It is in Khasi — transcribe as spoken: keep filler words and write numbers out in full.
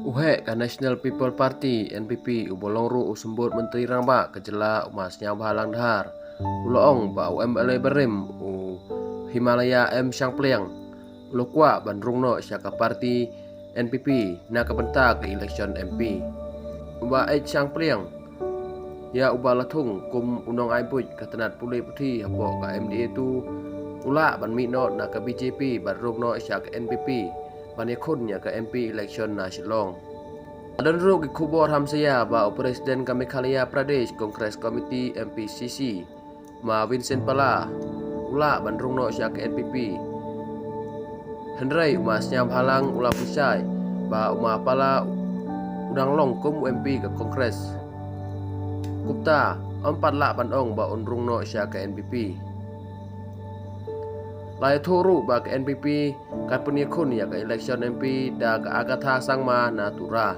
U heh ka National People Party, N P P, uba long ruh u symbud Myntri Rangbah ka jylla, u Ma Sniawbhalang Dhar, u la ong ba u M L A barim u Himalaya M Shangpliang u la kwah ban rung noh sha ka party N P P na ka bynta ka election M P. U Bah H Shangpliang, ïa uba la thung kum u nongai buit ka tnat pule puthi hapoh ka M D A two, u lah ban mih noh na ka B J P bad rung noh sha ka N P P ban ïakhun ïa ka M P election na Shillong. La don ruh ki khubor hamsaïa ba u President ka Meghalaya Pradesh Congress Committee, M P C C, Ma Vincent Pala, u lah ban rung noh sha ka N P P. Hynrei u Ma Sniawbhalang u la pynshai ba u Ma Pala u dang long kum u M P ka Congress. Kumta ym pat lah ban ong ba un rung noh sha ka N P P. La ïathuh ruh ba ka N P P kan pynïakhun ïa ka election M P da ka Agatha Sangma na Tura.